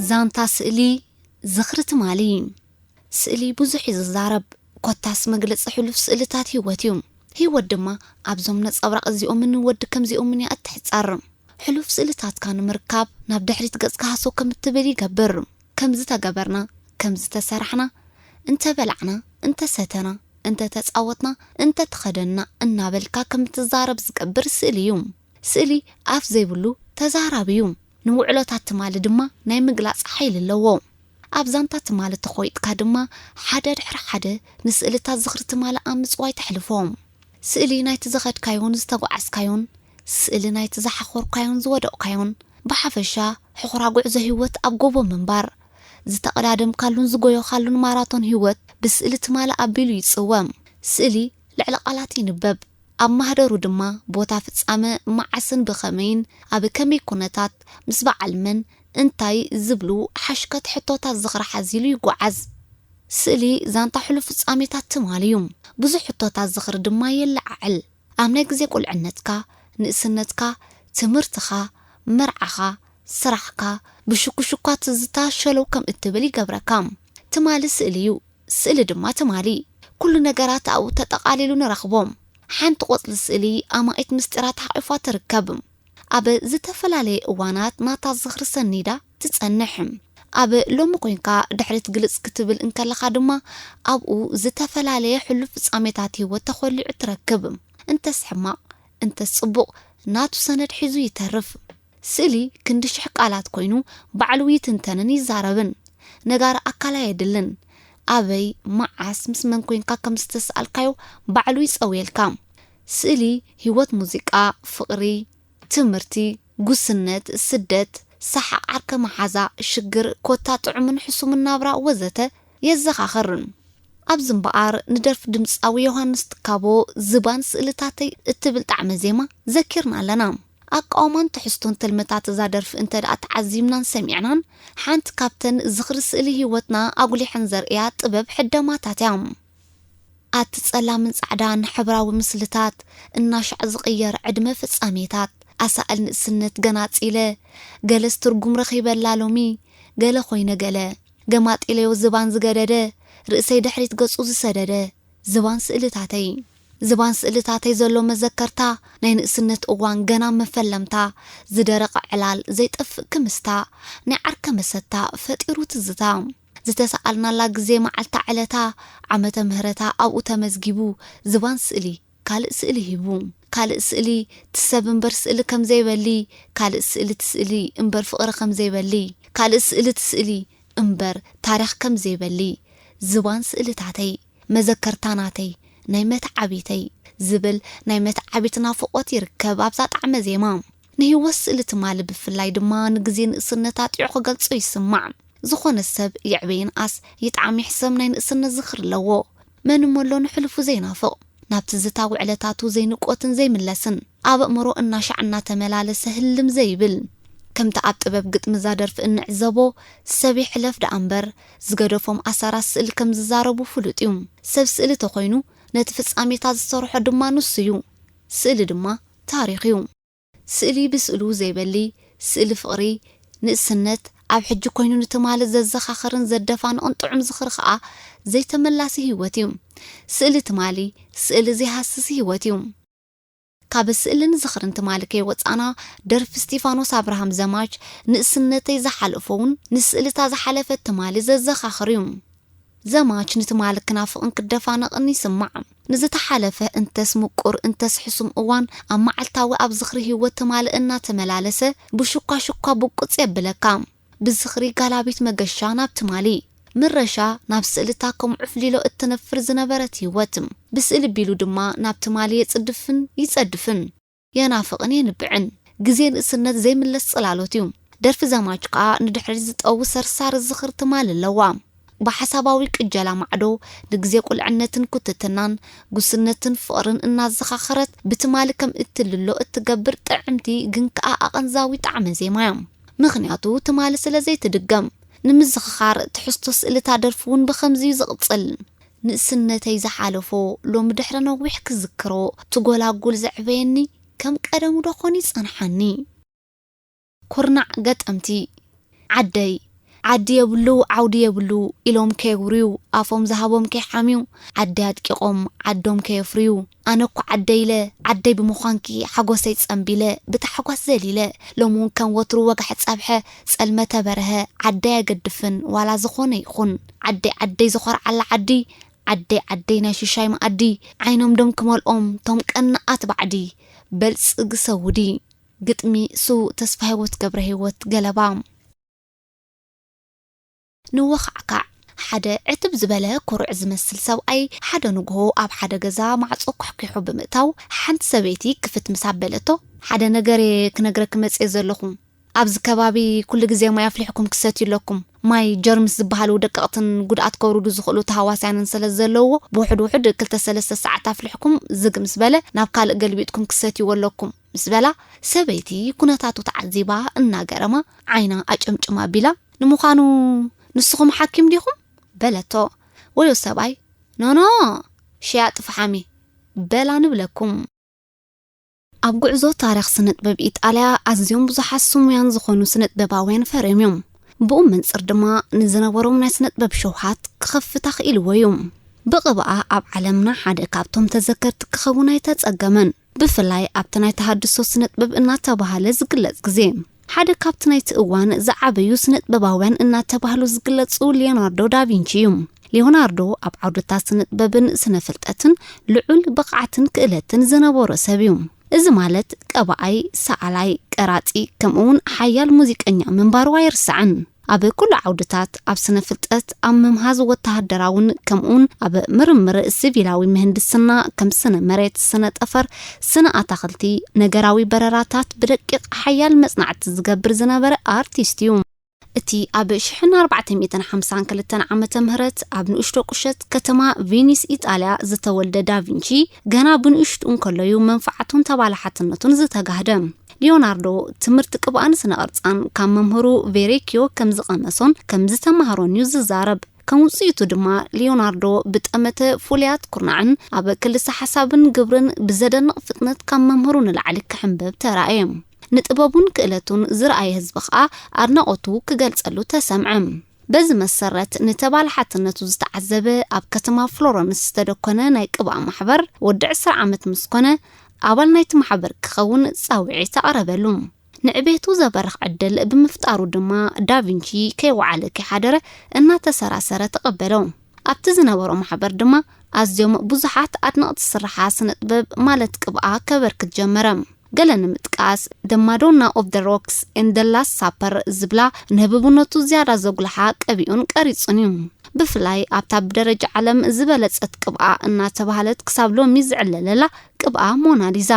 ዛንታ ስእሊ ዝኽሪ ትማሊ። ስእሊ ብዙሕ እዩ ዝዛረብ፣ ኮታስ መግለጺ ሕሉፍ ስእልታት ህይወት እዩ። ህይወት ድማ ኣብዞም ነጸብራቕ እዚኦምን ወዲ ከምዚኦምን እያ እትሕጸር። ሕሉፍ ስእልታትካ ንምርካብ ናብ ድሕሪት ገጽካ ሃሰው ከም እትብል ይገብር። ከምዚ ተገበርና፣ ከምዚ ተሰራሕና፣ እንተ በላዕና፣ እንተ ሰተና፣ እንተ ተጻወትና፣ እንተ ተኸደንና እናበልካ ከም እትዛረብ ዝገብር ስእሊ እዩ። ስእሊ ኣፍ ዘይብሉ ተዛራቢ እዩ። ንውዕሎታት ትማሊ ድማ ናይ ምግላጽ ሓይሊ ኣለዎ። ኣብ ዛንታ ትማሊ ተኾይጥካ ድማ ሓደ ድሕሪ ሓደ ንስእልታት ዝኽሪ ትማሊ ኣብ ምጽዋይ ተሕልፎ። ስእሊ ናይቲ ዝኸድካዮን ዝተጓዓዝካዮን፣ ስእሊ ናይቲ ዝሓኾርካዮን ዝወደቕካዮን፣ ብሓፈሻ ሕኹራ ጉዕዞ ህይወት ኣብ ጎቦ ምንባር፣ ዝተቐዳደምካሉን ዝጎዮኻሉን ማራቶን ህይወት ብስእሊ ትማሊ ኣቢሉ ይጽወ። ስእሊ ልዕሊ ቃላት ይንበብ። ኣብ ማህደሩ ድማ ቦታ ፍጻመ መዓስን ብኸመይን ኣብ ከመይ ኩነታት ምስ በዓል መን እንታይ ዝብሉ ሓሽከት ሕቶታት ዝኽሪ ሓዚሉ ይጓዓዝ። ስእሊ ዛንታ ሕሉፍ ፍጻሜታት ትማሊ እዩ። ብዙሕ ሕቶታት ዝኽሪ ድማ የለዓዕል። ኣብ ናይ ግዜ ቁልዕነትካ፣ ንእስነትካ፣ ትምህርትኻ፣ መርዓኻ፣ ስራሕካ፣ ብሽኩሽኳ ትዝታ ሸለው ከም እትብል ይገብረካ። ትማሊ ስእሊ እዩ። ስእሊ ድማ ትማሊ። ኩሉ ነገራት ኣብኡ ተጠቓሊሉ ንረኽቦ። ሓንቲ ቆጽሊ ስእሊ ኣማኢት ምስጢራት ሓቒፋ ትርከብ። ኣብ ዝተፈላለየ እዋናት ናታ ዝኽሪ ሰኒዳ ትጸንሕ። ኣብ ሎሚ ኮንካ ድሕሪት ግልጽ ክትብል እንከለኻ ድማ ኣብኡ ዝተፈላለየ ሕሉፍ ፍጻሜታት ህይወት ተኾሊዑ ትረክብ። እንተስ ሕማቕ፣ እንተስ ጽቡቕ ናቱ ሰነድ ሒዙ ይተርፍ። ስእሊ ክንዲ ሽሕ ቃላት ኮይኑ ባዕሉ ይትንተንን ይዛረብን። ነጋሪ ኣካል ኣየድልን። ኣበይ፣ መዓስ፣ ምስ መን ኮንካ ከም ዝተስኣልካዮ ባዕሉ ይጸውየልካ። ስእሊ ህይወት ሙዚቃ፣ ፍቕሪ፣ ትምህርቲ፣ ጉስነት፣ ስደት፣ ሰሓቕ ዓርከ መሓዛ፣ ሽግር፣ ኮታ ጥዑምን ሕሱምን ናብራ ወዘተ የዘኻኽር። ኣብዚ እምበኣር ንደርፊ ድምጻዊ ዮሃንስ ትካቦ ዝባን ስእልታተይ እትብል ጣዕመ ዜማ ዘኪርና ኣለና። ኣቃውማን ትሕዝቶን ትልምታት እዛ ደርፊ እንተ ደኣ ተዓዚብናን ሰሚዕናን፣ ሓንቲ ካብተን ዝኽሪ ስእሊ ህይወትና ኣጉሊሐን ዘርእያ ጥበብ ሕደማታት እያ። ኣቲ ጸላምን ጻዕዳን ሕብራዊ ምስልታት፣ እናሻዕ ዝቕየር ዕድመ ፍጻሜታት፣ ኣሳእል ንእስነት ገናጺለ፣ ገለስ ትርጉም ረኺበላ ሎሚ፣ ገለ ኮይነ ገለ፣ ገማጢለዮ ዝባን ዝገደደ፣ ርእሰይ ድሕሪት ገጹ ዝሰደደ፣ ዝባን ስእልታተይ። ዝባን ስእልታተይ ዘሎ መዘከርታ፣ ናይ ንእስነት እዋን ገና መፈለምታ፣ ዝደረቐ ዕላል ዘይጠፍእ ክምስታ፣ ናይ ዓርከ መሰታ ፈጢሩ ትዝታ። ዝተሰኣልናላ ግዜ መዓልታ ዕለታ፣ ዓመተ ምህረታ ኣብኡ ተመዝጊቡ፣ ዝባን ስእሊ ካልእ ስእሊ ሂቡ። ካልእ ስእሊ ትሰብ እምበር ስእሊ ከም ዘይበሊ፣ ካልእ ስእሊ ትስእሊ እምበር ፍቕሪ ከም ዘይበሊ፣ ካልእ ስእሊ ትስእሊ እምበር ታሪኽ ከም ዘይበሊ፣ ዝባን ስእልታተይ፣ መዘከርታ ናተይ፣ ናይ መተዓቢተይ ዝብል ናይ መተዓቢት ናፍቖት ይርከብ ኣብዛ ጣዕመ ዜማ። ንህይወት ስእሊ ትማሊ ብፍላይ ድማ ንግዜ ንእስነት ኣጥዕዮ ክገልጾ ይስማዕ። ዝኾነ ሰብ የዕበ ይንኣስ፣ ይጥዓም ይሕሰም ናይ ንእስነት ዝኽሪ ኣለዎ። መን እሞ ኣሎ ንሕሉፉ ዘይናፍቕ? ናብ ትዝታ ውዕለታቱ ዘይንቆትን ዘይምለስን፣ ኣብ ኣእምሮ እናሻዕ እናተመላለሰ ህልም ዘይብል። ከምቲ ኣብ ጥበብ ግጥሚ እዛ ደርፊ እንዕዘቦ፣ ሰብ ይሕለፍ ደኣ እምበር፣ ዝገደፎም ኣሰራት ስእሊ ከም ዝዛረቡ ፍሉጥ እዩ። ሰብ ስእሊ ተኾይኑ፣ ነቲ ፍጻሜታት ዝሰርሖ ድማ ንሱ እዩ። ስእሊ ድማ ታሪኽ እዩ። ስእሊ ብስእሉ ዘይበሊ፣ ስእሊ ፍቕሪ፣ ንእስነት፣ ኣብ ሕጂ ኮይኑ ንትማሊ ዘዘኻኽርን ዘደፋንቕን ጥዑም ዝኽሪ ኸኣ ዘይተመላሲ ህይወት እዩ። ስእሊ ትማሊ፣ ስእሊ ዘይሃስስ ህይወት እዩ። ካብ ስእልን ዝኽርን ትማሊ ከይወጻና፣ ደርፊ እስቲፋኖስ ኣብርሃም ዘማች፣ ንእስነተይ ዝሓለፎ እውን ንስእልታ ዝሓለፈት ትማሊ ዘዘኻኽር እዩ። ዘማች ንትማሊ ክናፍቕን ክደፋነቕን ይስማዕ። ንዝተሓለፈ እንተስ ምቁር እንተስ ሕሱም እዋን ኣብ መዓልታዊ ኣብ ዝኽሪ ህይወት ትማሊ እናተመላለሰ ብሹኳ ሹኳ ብቁጽ የብለካ። ብዝኽሪ ጋላቢት መገሻ ናብ ትማሊ። ምረሻ ናብ ስእልታ ከም ዑፍ ሊሎ እትነፍር ዝነበረት ህይወት። ብስእሊ ቢሉ ድማ ናብ ትማሊ የጽድፍን ይጸድፍን። የናፍቕን የንብዕን። ግዜ ንእስነት ዘይምለስ ጽላሎት እዩ። ደርፊ ዘማች ከኣ ንድሕሪት ዝጠዊ ሰርሳሪ ዝኽሪ ትማሊ ኣለዋ። ብሓሳባዊ ቅጀላ ማዕዶ ንግዜ ቁልዕነትን ኩትትናን፣ ጉስነትን ፍቕርን እናዘኻኸረት ብትማሊ ከም እትልሎ እትገብር ጥዕምቲ ግን ከኣ ኣቐንዛዊ ጣዕመ ዜማ እያ። ምኽንያቱ ትማሊ ስለ ዘይትድገም። ንምዝኽኻር ትሕዝቶ ስእልታ ደርፊ እውን ብኸምዚ እዩ ዝቕጽል። ንእስነተይ ዝሓለፎ ሎሚ ድሕሪ ነዊሕ ክዝክሮ፣ ትጎላጉል ዘዕበየኒ ከም ቀደሙ ዶ ኾን ይጸንሓኒ? ኩርናዕ ገጠምቲ። ዓደይ ዓዲ የብሉ ዓውዲ የብሉ ኢሎም ከየጉርዩ፣ ኣፎም ዝሃቦም ከይሓምዩ፣ ዓደይ ኣድቂቖም ዓዶም ከየፍርዩ። ኣነ እኮ ዓደይ ኢለ፣ ዓደይ ብምዃንኪ ሓጎሰይ ጸንቢለ፣ ብታሕጓስ ዘሊለ። ሎሚ እውን ከም ወትሩ ወጋሕ ጸብሐ፣ ጸልመተ በርሀ፣ ዓደይ ኣይገድፍን ዋላ ዝኾነ ይኹን። ዓደይ ዓደይ ዝኾርዓላ ዓዲ፣ ዓደይ ዓደይ ናይ ሽሻይ መኣዲ፣ ዓይኖም ደም ክመልኦም ቶም ቀናኣት ባዕዲ። በልጽግ ሰውዲ። ግጥሚ ስዉእ ተስፋሂወት ገብረሂወት ገለባ። ንወኻዕካዕ። ሓደ ዕትብ ዝበለ ኩሩዕ ዝመስል ሰብኣይ ሓደ ንግሆ ኣብ ሓደ ገዛ ማዕጾ ኳሕኲሑ ብምእታው፣ ሓንቲ ሰበይቲ ክፍት ምስ ኣበለቶ፣ ሓደ ነገር እየ ክነግረኪ መጽየ ዘለኹ። ኣብዚ ከባቢ ኩሉ ግዜ ማይ ኣፍሊሕኩም ክሰትዩ ኣለኩም። ማይ ጀርምስ ዝበሃሉ ደቀቕትን ጉድኣት ከውርዱ ዝኽእሉ ተሃዋስያንን ስለ ዘለውዎ፣ ብውሑድ ውሑድ ክልተ ሰለስተ ሰዓት ኣፍሊሕኩም ዝግ ምስ በለ ናብ ካልእ ገልቢጥኩም ክሰትይዎ ኣለኩም። ምስ በላ፣ ሰበይቲ ኩነታቱ ተዓዚባ እናገረማ ዓይና ኣጨምጭማ ኣቢላ፣ "ንምዃኑ ንስኹም ሓኪም ዲኹም?" በለቶ። ወዮ ሰብኣይ፣ "ኖኖ፣ ሽያጥ ፈሓም እየ" በላ ንብለኩም። ኣብ ጉዕዞ ታሪኽ ስነጥበብ ኢጣልያ ኣዝዮም ብዙሓት ስሙያን ዝኾኑ ስነጥበባውያን ፈርዮም እዮም። ብኡ መንጽር ድማ ንዝነበሮም ናይ ስነጥበብ ሸውሃት ክኸፍት ኣኽኢልዎ እዩ። ብቕብኣ ኣብ ዓለምና ሓደ ካብቶም ተዘከርቲ ክኸውን ኣይተጸገመን። ብፍላይ ኣብቲ ናይ ተሃድሶ ስነጥበብ እናተባህለ ዝግለጽ ግዜ፣ ሓደ ካብቲ ናይቲ እዋን ዝዓበዩ ስነጥበባውያን እናተባህሉ ዝግለጹ ሊዮናርዶ ዳቪንቺ እዩ። ሊዮናርዶ ኣብ ዓውድታት ስነጥበብን ስነፍልጠትን ልዑል ብቕዓትን ክእለትን ዝነበሮ ሰብ እዩ። እዚ ማለት ቀባኣይ፣ ሰኣላይ፣ ቀራጺ፣ ከምኡውን ሓያል ሙዚቀኛ ምንባሩ ኣይርሳዕን። ኣብ ኩሉ ዓውድታት፣ ኣብ ስነ ፍልጠት፣ ኣብ ምምሃዝ ወተሃደራውን፣ ከምኡውን ኣብ ምርምር ሲቪላዊ ምህንድስና፣ ከም ስነ መሬት፣ ስነ ጠፈር፣ ስነ ኣታኽልቲ፣ ነገራዊ በረራታት፣ ብደቂቕ ሓያል መጽናዕቲ ዝገብር ዝነበረ ኣርቲስት እዩ። እቲ ኣብ ሽሕን ኣርባዕተ ሚእትን ሓምሳን ክልተን ዓመተ ምህረት ኣብ ንእሽቶ ቁሸት ከተማ ቬኒስ ኢጣልያ ዝተወልደ ዳቪንቺ፣ ገና ብንእሽቱ እንከሎ እዩ መንፍዓቱን ተባላሓትነቱን ዝተጋህደ። ሊዮናርዶ ትምህርቲ ቅብኣን ስነ ቅርጻን ካብ መምህሩ ቬሬኪዮ ከም ዝቐመሶን ከም ዝተማህሮን እዩ ዝዛረብ። ከም ውጽኢቱ ድማ ሊዮናርዶ ብጠመተ ፍሉያት ኩርናዕን ኣብ ክልሰ ሓሳብን ግብርን ብዘደንቕ ፍጥነት ካብ መምህሩ ንላዕሊ ክሕንበብ ተራእየ። ንጥበቡን ክእለቱን ዝረኣየ ህዝቢ ኸኣ ኣድናቖቱ ክገልጸሉ ተሰምዐ። በዚ መሰረት፣ ንተባላሓትነቱ ዝተዓዘበ ኣብ ከተማ ፍሎረንስ ዝተደኮነ ናይ ቅብኣ ማሕበር፣ ወዲ ዕስራ ዓመት ምስ ኮነ፣ ኣባል ናይቲ ማሕበር ክኸውን ጻውዒት ኣቕረበሉ። ንዕቤቱ ዘበርኽ ዕድል ብምፍጣሩ ድማ፣ ዳቪንቺ ከይወዓለ ከይሓደረ እናተሰራሰረ ተቐበሎ። ኣብቲ ዝነበሮ ማሕበር ድማ፣ ኣዝዮም ብዙሓት ኣድነቕቲ ስርሓ ስነ ጥበብ፣ ማለት ቅብኣ፣ ከበርክት ጀመረ። ገለ ንምጥቃስ፣ The Madonna of the Rocks and the Last Supper ዝብላ ንህቡብነቱ ዝያዳ ዘጉልሓ ቀቢኡን ቀሪጹን እዩ። ብፍላይ ኣብታ ብደረጃ ዓለም ዝበለጸት ቅብኣ እናተባህለት ክሳብ ሎሚ ዝዕለለላ ቅብኣ ሞናሊዛ።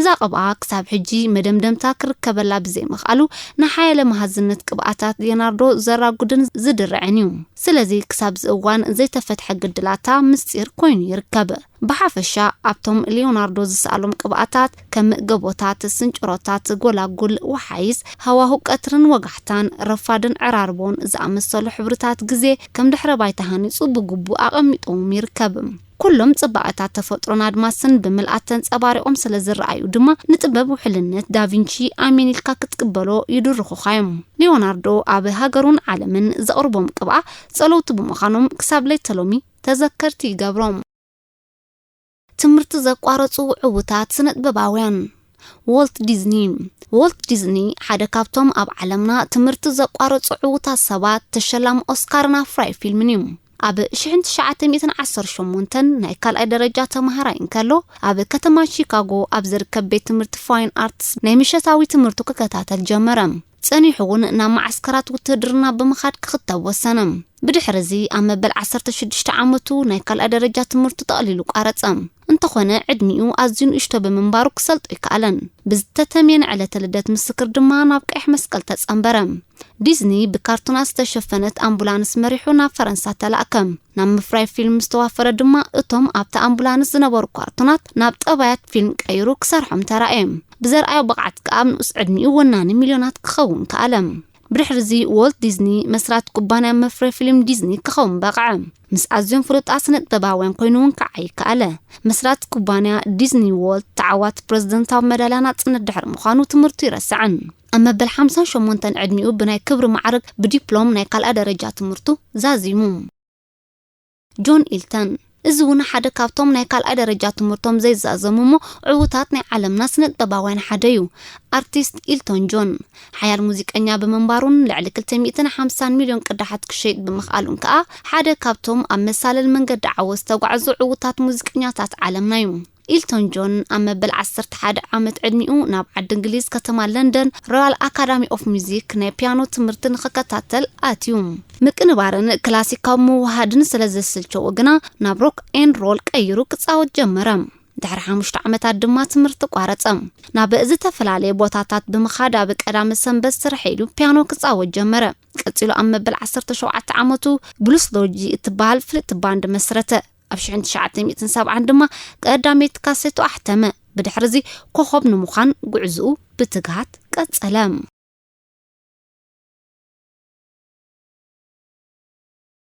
እዛ ቅብኣ ክሳብ ሕጂ መደምደምታ ክርከበላ ብዘይምኽኣሉ፣ ንሓያለ መሃዝነት ቅብኣታት ሊዮናርዶ ዘራጉድን ዝድርዕን እዩ። ስለዚ ክሳብ እዚ እዋን ዘይተፈትሐ ግድላታ ምስጢር ኮይኑ ይርከብ። ብሓፈሻ ኣብቶም ሊዮናርዶ ዝሰኣሎም ቅብኣታት ከም ገቦታት፣ ስንጭሮታት፣ ጎላጉል፣ ወሓይዝ፣ ሃዋሁ ቀትርን ወጋሕታን፣ ረፋድን ዕራርቦን ዝኣመሰሉ ሕብርታት ግዜ ከም ድሕረ ባይታ ሃኒጹ ብግቡእ ኣቐሚጥዎም ይርከብ። ኩሎም ጽባቐታት ተፈጥሮን ኣድማስን ብምልኣት ተንጸባሪቖም ስለ ዝረኣዩ ድማ ንጥበብ ውሕልነት ዳቪንቺ ኣሜን ኢልካ ክትቅበሎ ይድርኹኻ እዮም። ሊዮናርዶ ኣብ ሃገሩን ዓለምን ዘቕርቦም ቅብኣ ጸለውቲ ብምዃኖም ክሳብ ለይተ ሎሚ ተዘከርቲ ይገብሮም። ትምህርቲ ዘቋረጹ ዕዉታት ስነጥበባውያን። ዎልት ዲዝኒ። ዎልት ዲዝኒ ሓደ ካብቶም ኣብ ዓለምና ትምህርቲ ዘቋረጹ ዕዉታት ሰባት፣ ተሸላሚ ኦስካርን ኣፍራዪ ፊልምን እዩ። ኣብ ሽሕን ትሽዓተ ሚእትን ዓሰርተ ሸሞንተን ናይ ካልኣይ ደረጃ ተማሃራይ እንከሎ፣ ኣብ ከተማ ሺካጎ ኣብ ዝርከብ ቤት ትምህርቲ ፋይን ኣርትስ ናይ ምሸታዊ ትምህርቱ ክከታተል ጀመረ። ጸኒሑ እውን ናብ መዓስከራት ውትህድርና ብምኻድ ክኽተብ ወሰነ። ብድሕሪ እዚ ኣብ መበል ዓሰርተ ሽዱሽተ ዓመቱ ናይ ካልኣይ ደረጃ ትምህርቱ ጠቕሊሉ ቋረጸ። እንተኾነ ዕድሚኡ ኣዝዩ ንእሽቶ ብምንባሩ ክሰልጦ ኣይከኣለን። ብዝተተምየ ንዕለተ ልደት ምስክር ድማ ናብ ቀይሕ መስቀል ተጸንበረ። ዲዝኒ ብካርቱናት ዝተሸፈነት ኣምቡላንስ መሪሑ ናብ ፈረንሳ ተላእከ። ናብ ምፍራይ ፊልም ምስ ተዋፈረ ድማ እቶም ኣብታ ኣምቡላንስ ዝነበሩ ካርቱናት ናብ ጠባያት ፊልም ቀይሩ ክሰርሖም ተራእየ። ብዘርኣዮ ብቕዓት ከኣ ኣብ ንኡስ ዕድሚኡ ወናኒ ሚልዮናት ክኸውን ከኣለ። ብድሕሪ እዚ ዎልት ዲዝኒ መስራቲ ኩባንያ መፍረይ ፊልም ዲዝኒ ክኸውን በቕዐ። ምስ ኣዝዮም ፍሉጣት ስነጥበባውያን ኮይኑ እውን ክዓዪ ከኣለ። መስራቲ ኩባንያ ዲዝኒ ዎልት ተዓዋቲ ፕረዚደንታዊ መዳልያ ናጽነት ድሕሪ ምዃኑ ትምህርቱ ይረስዕን። ኣብ መበል ሓምሳን ሸሞንተን ዕድሚኡ ብናይ ክብሪ ማዕረግ ብዲፕሎም ናይ ካልኣይ ደረጃ ትምህርቱ ዛዚሙ። ጆን ኢልተን፣ እዚ እውን ሓደ ካብቶም ናይ ካልኣይ ደረጃ ትምህርቶም ዘይዛዘሙ እሞ ዕዉታት ናይ ዓለምና ስነ ጥበባውያን ሓደ እዩ። ኣርቲስት ኢልቶን ጆን ሓያል ሙዚቀኛ ብምንባሩን ልዕሊ ክልተ ሚእትን ሓምሳን ሚልዮን ቅዳሓት ክሸይጥ ብምኽኣሉን ከኣ ሓደ ካብቶም ኣብ መሳለል መንገዲ ዓወት ዝተጓዕዙ ዕዉታት ሙዚቀኛታት ዓለምና እዩ። ኢልቶን ጆን ኣብ መበል ዓሰርተ ሓደ ዓመት ዕድሚኡ ናብ ዓዲ እንግሊዝ ከተማ ለንደን ሮያል ኣካዳሚ ኦፍ ሚዚክ ናይ ፒያኖ ትምህርቲ ንኽከታተል ኣትዩ። ምቅንባርን ክላሲካዊ ምውሃድን ስለ ዘስልቸዎ ግና ናብ ሮክ ኤን ሮል ቀይሩ ክጻወት ጀመረ። ድሕሪ ሓሙሽተ ዓመታት ድማ ትምህርቲ ቋረጸ። ናብ ዝተፈላለየ ቦታታት ብምኻድ ኣብ ቀዳመ ሰንበት ስራሕ ኢሉ ፒያኖ ክጻወት ጀመረ። ቀጺሉ ኣብ መበል ዓሰርተ ሸውዓተ ዓመቱ ብሉስ ሎጂ እትበሃል ፍልጥቲ ባንድ መስረተ። ኣብ ሽሕን ትሽዓተ ሚእትን ሰብዓን ድማ ቀዳመይቲ ካሴቱ ኣሕተመ። ብድሕርዚ ኮኸብ ንምዃን ጉዕዝኡ ብትግሃት ቀጸለ።